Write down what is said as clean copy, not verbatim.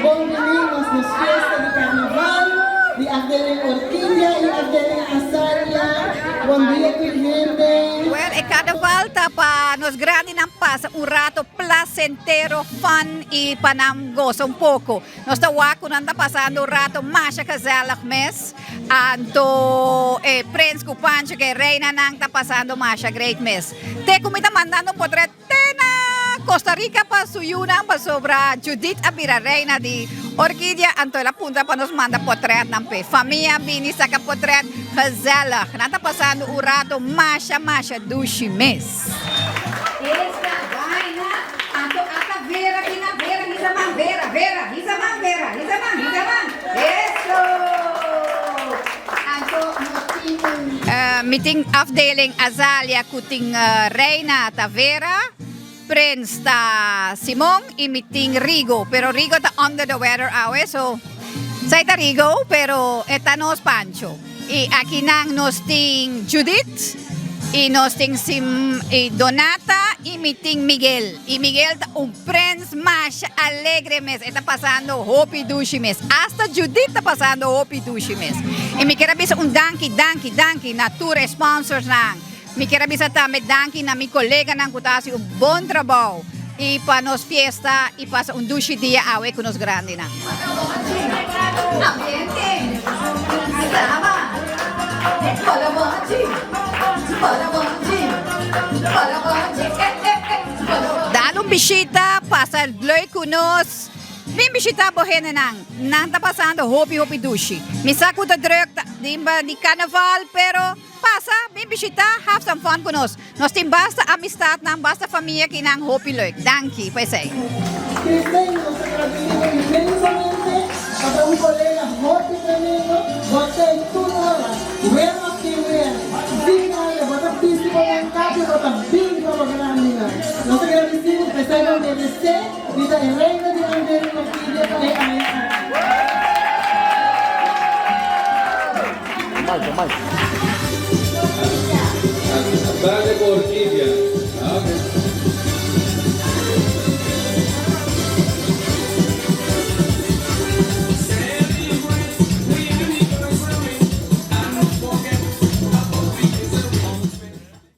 Bon bini nos nos fiesta di Carnaval di afdeling Orquidea y afdeling Azalea. Bon dia tur hende. Well, e Carnaval ta pa nos grandinan pasa un rato placentero, fun y pa nan goza un poco. Nos ta wak cu nan ta pasando un rato masha gezellig mes. Anto e prins cu Pancho cu e reinanan ta pasando masha great mes. Te cu mi ta mandando un potret te na Costa Rica pa su yunan pasobra Judith a bira reina di Orquidea anto el a puntra pa nos manda potretnan p'e. Famia bini saca potret gezellig. Nan ta pasando un rato masha masha dushi mes. Esta vaina anto ata Vera bina Vera hisa man Vera Vera hisa man Vera hisa man hisa man eso anto nos tin un. Mi tin afdeling Azalea cu tin Reina ta Vera, Prins ta Simon y mi tin Rigo pero Rigo ta under the weather awe so sai ta Rigo pero e ta nos Pancho. Y aki nan nos tin Judith y nos tin Sim y Donata y mi tin Miguel. Y Miguel ta un prens masha alegre mes. E ta pasando hopi dushi mes. Hasta Judith ta pasando hopi dushi mes. Y mi kier a bisa un danki, danki, danki na tur e sponsorsnan. Mi kier a bisa tambe danki na mi coleganan cu ta haci un bon trabou y pa nos fiesta y pasa un dushi dia awe cu nos grandinan. Dal un bishita, pasa leuk cu nos. Bin bishita bo hendenan, nan ta pasando hopi hopi dushi. Mi sa cu ta druk di carnaval pero. Pasa, bin bishita, have some fun ku nos. Nos tin basta amistadnan, basta famia kinan hopi leuk. Danki pa esei. Christine, nos ta gradisido inmensamente pa ta un kolega hopi tremendo. Bo tei tur ora, wer of tin wer. Sin nada, bo ta bisti bo nan kapi, bo ta bin pa bo grandinan. Nos ta gradisido pa esei bo meresé di ta e reina di Anderi Orquidea pa e aña aki.